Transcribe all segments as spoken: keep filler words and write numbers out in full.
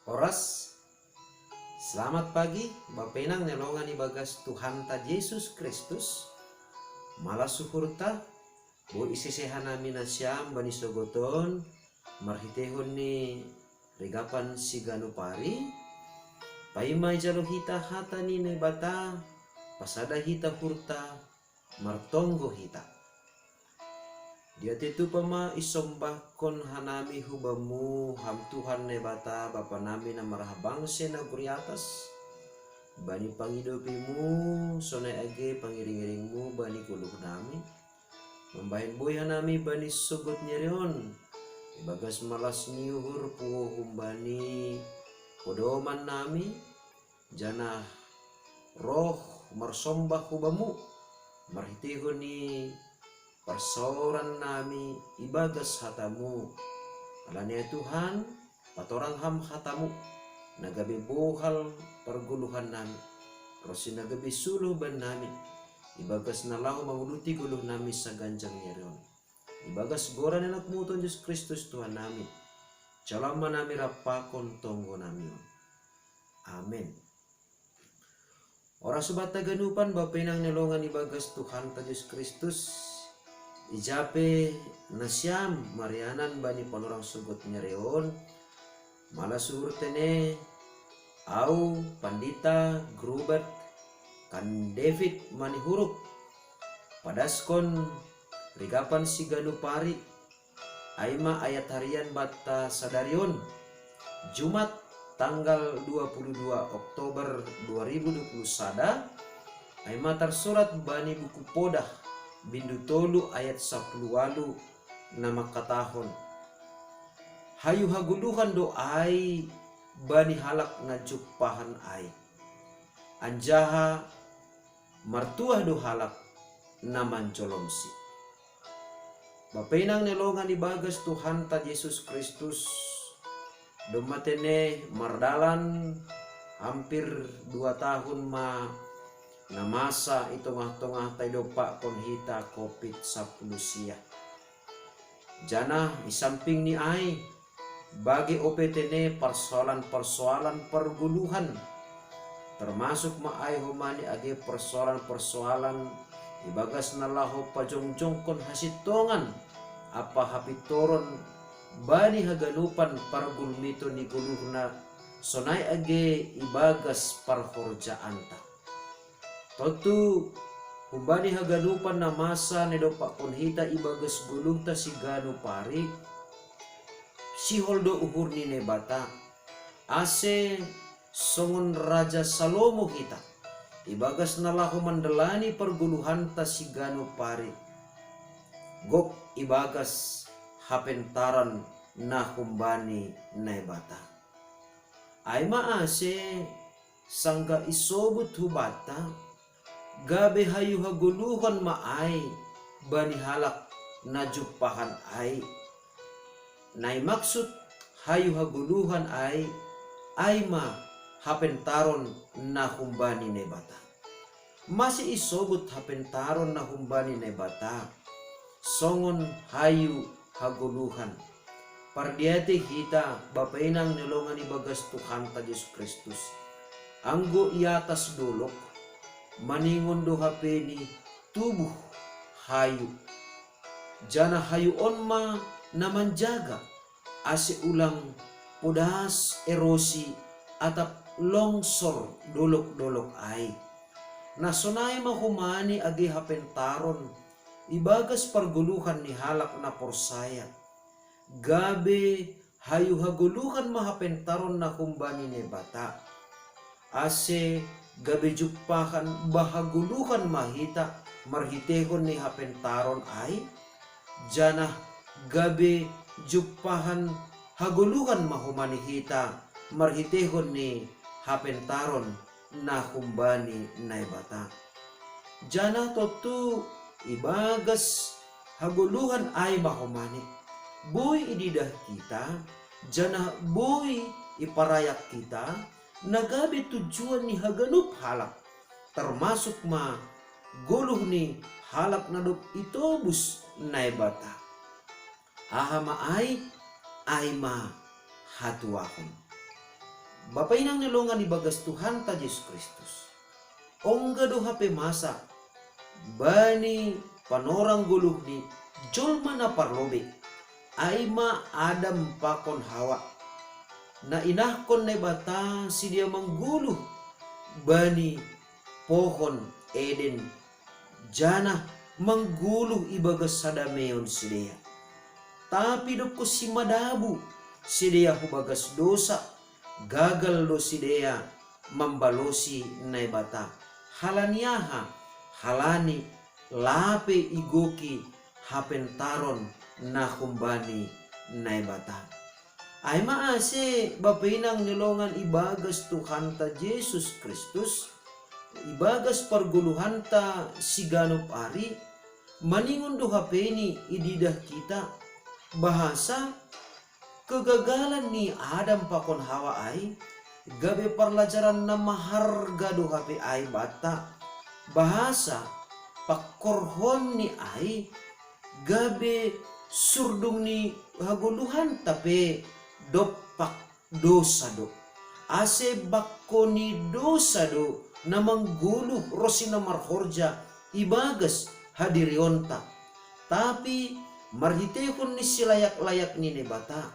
Oras, selamat pagi, bapenang ne longan ibagas Tuhanta Jesus Kristus. Mala suhurta, boi isese hanami nasiam bani sogot on, marhiteihon ni rigapan siganup ari, paima ijalo hita hata ni Naibata, pasada hita uhurta, martonggo hita. Dia te tupa ma isombahkon hanami hu Bamu, Ham Tuhan Naibata, Bapa nami na marhabangsa i nagori atas, bani pangidopiMu, sonai age pangiring-iringMu bani goluh nami, mambahen boi hanami bani sogot ni ari on, ibagas malas ni uhur puho humbani podoman nami, janah roh marsombah hu Bamu, marhiteihon ni parsaoran nami ibagas hataMu. Alani ai Tuhan, patorang Ham hataMu, na gabe bohal pargoluhan nami, ronsi na gabe suluh bannami, ibagas na laho manguduti goluh nami saganjang ni ari on. Ibagas goran ni AnakMu Tuhan Jesus Kristus Tuhan nami, jalo ma nami rap pakon tonggo nami on. Amen. Oras banta ganupan bapenang ne longan ibagas Tuhanta Jesus Kristus, ija pe nasiam marianan bani panorang sogot ni ari on, mala suhurte ne, au Pandita Grubert Kan David Manihurup, padaskon rigapan siganup ari, ai ma ayat harian banta sadari on, Jumat tanggal dua puluh dua Oktober dua ribu dua puluh sada, ai ma tarsurat bani Buku Podah, bindu tolu ayat sapuluh ualu, na mangkatahon: Hayu hagoluhan do ai bani halak na jumpahan ai, anjaha martuah do halak na manjolomsi. Bapenang ne longan ibagas Tuhanta Jesus Kristus, domma tene mardalan hampir dua tahun ma na masa i tongah-tongahta idompakkon hita Covid sapuluh sia. Janah i samping ni ai, bage ope tene parsoalan-parsoalan pargoluhan, termasuk ma ai homa ni age parsoalan-parsoalan ibagas na laho pajongjongkon hasintongan ampa hapintoron bani haganupan pargulmiton ni goluhna, sonai age ibagas parhorjaanta. Tontu, humbani haganupan na masa na idompakkon hita ibagas goluhta siganup ari, sihol do uhur ni Naibata, ase songon Raja Salomo hita, ibagas na laho mandalani pargoluhanta siganup ari, gok ibagas hapentaran na humbani Naibata. Ai ma ase, sanggah isobut hubanta, gabe hayu hagoluhan ma ai bani halak na jumpahan ai. Na imaksud hayu hagoluhan ai, ai ma hapentaron na humbani Naibata. Mase isobut hapentaron na humbani Naibata songon hayu hagoluhan? Pardiatei hita, bapenang ni longan ibagas Tuhanta Jesus Kristus, anggo i atas dolok, maningon do hape ni tubuh hayu. Janah hayu on ma na manjaga, ase ulang podas erosi atap longsor dolok-dolok ai. Na sonai ma homa ni age hapentaron ibagas pargoluhan ni halak na porsaya. Gabe hayu hagoluhan ma hapentaron na humbani Naibata, ase gabe jumpahan bahagoluhan ma hita marhiteihon ni hapentaron ai, janah gabe jumpahan hagoluhan ma homa ni hita marhiteihon ni hapentaron na humbani Naibata. Janah tontu ibagas hagoluhan ai ma homa ni, boi ididah hita, janah boi iparayak hita, na gabe tujuan ni haganup halak, termasuk ma goluh ni halak na dob itobus Naibata. Aha ma ai? Ai ma hatuahon. Bapa inang ni longan ibagas Tuhanta Jesus Kristus. Ongga do hape masa bani panorang goluh ni jolma na parlobei, ai ma Adam pakon Hawa, na inahkon Naibata sidea manggoluh bani pohon Eden, janah manggoluh ibagas hadameon sidea. Tapi dob konsi madabu sidea hubagas dosa, gagal do sidea mambalosi Naibata. Halani aha? Halani lape igoki hapentaron na humbani Naibata. Ai ma ase bapa inang ni longan ibagas Tuhanta Jesus Kristus, ibagas pargoluhanta siganup ari, maningon do hape ni ididah hita, bahasa kegagalan ni Adam pakon Hawa ai gabe parlajaran na maharga do hape ai banta, bahasa pangkorhon ni ai gabe surdung ni hagoluhanta pe dompak dosa do. Ase bangko ni dosa do na manggoluh ronsi na marhorja ibagas hadirionta. Tapi marhiteihon ni silayak-layak ni Naibata,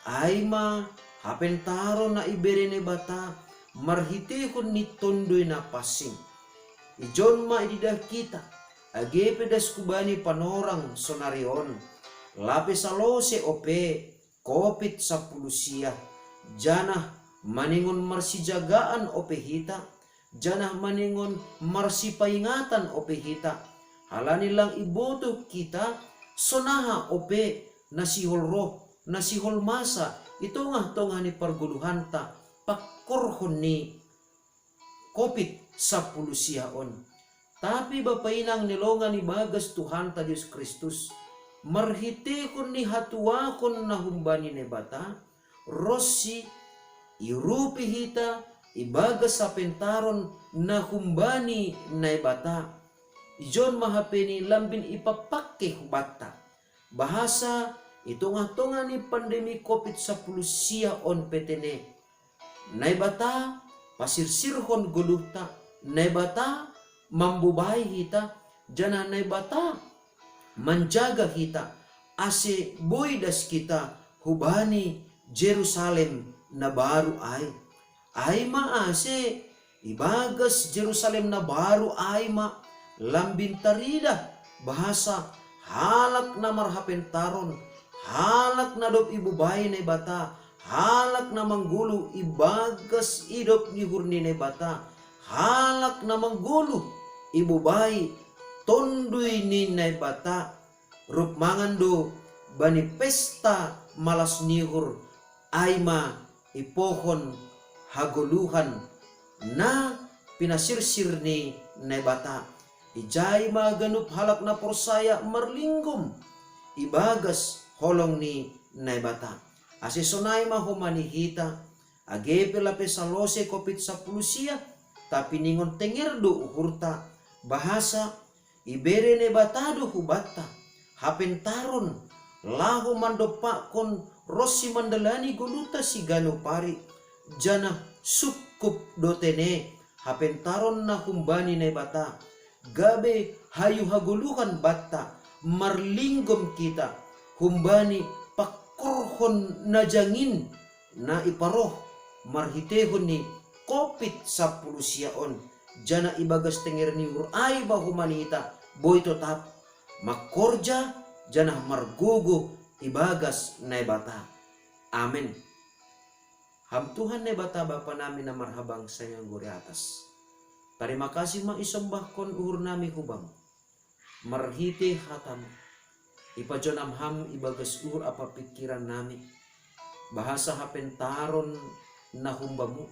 ai ma hapentaron na ibere Naibata marhiteihon ni Tonduy Napansing. Ijon ma ididah hita, age pe das hubani panorang sonari on, lape salose ope, Covid sampulu sia, janah maningon marsijagaan ope hita, janah maningon marsipaingatan ope hita, halani lang ibotoh hita sonaha ope na sihol roh, na sihol masa i tongah-tongah ni pargoluhanta pangkorhon ni Covid sampulu sia on. Tapi bapa inang ni longan ibagas Tuhanta Jesus Kristus, marhiteihon ni hatuahon na humbani Naibata, ronsi iurupi hita ibagas hapentaron na humbani Naibata. Ijon ma hape ni lambin ipapangke hubanta. Bahasa i tongah-tongah ni pandemi Covid sampulu sia on pe tene, Naibata pasirsirhon goluhta, Naibata mambobai hita, janah Naibata manjaga hita, ase boi das hita hubani Jerusalem na baru ai. Ai ma ase ibagas Jerusalem na baru ai ma lambin taridah bahasa halak na marhapentaron, halak na dob ibobai Naibata, halak na manggoluh ibagas idop ni uhur ni Naibata, halak na manggoluh ibobai Tonduy ni Naibata, rap mangan do bani pesta malas ni uhur, ai ma i pohon hagoluhan na pinasirsir ni Naibata. Ijai ma ganup halak na porsaya marlinggom ibagas holong ni Naibata. Ase sonai ma homa ni hita, age pe lape salose Covid sampulu sia, tapi ningon tenger do uhurta, bahasa ibere Naibata do hubanta hapentaron laho mandompakkon ronsi mandalani goluhta siganup ari, janah sungkup do tene hapentaron na humbani Naibata, gabe hayu hagoluhan banta, marlinggom hita humbani pangkorhon na jangin na iparoh marhiteihon ni Covid sampulu sia on, janah ibagas tenger ni uhur ai ma homa ni hita boi totap mangkorja janah margogoh ibagas Naibata. Amen. Ham Tuhan Naibata Bapa nami na marhabangsa i nanggo di atas, tarima kasih ma isombahkon uhur nami hu Bam marhitei hataM. Ipajonam Ham ibagas uhur ampa pingkiran nami, bahasa hapentaron na humbaMu,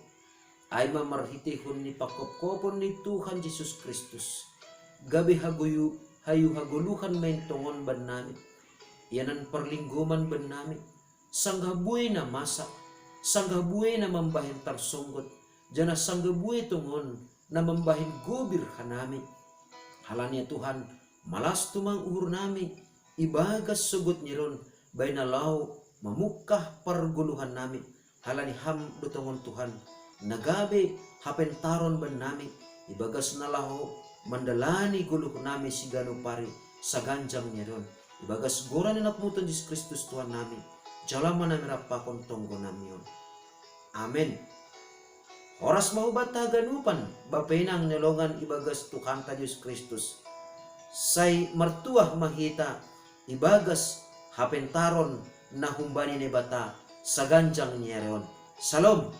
ai ma marhiteihon ni pangkopkopon ni Tuhan Jesus Kristus, gabe hagoyu hayu hagoluhan ma in tongon bannami, ianan parlinggoman bannami, sanggah buei na masa, sanggah buei na mambahen tarsonggot, janah sanggah buei tongon na mambahen gobir hanami. Halani Tuhan, malas tumang uhur nami ibagas sogod ni lon, bahen na laho mamungkah pargoluhan nami, Halani Ham do tongon Tuhan, na gabe hapentaron bannami, ibagas na laho mandalani goluhnami siganup ari saganjang ni ari on, ibagas goran ni Anakmu Tuhan Jesus Kristus Tuhannami, jalo ma nami rap pakon tonggonami on. Amen. Horas ma hubanta haganupan, Bapa, Ina, nang ni holongan, ibagas Tuhanta Jesus Kristus. Sai martuah ma hita ibagas hapentaron na humbani Naibata saganjang ni ari on. Salom.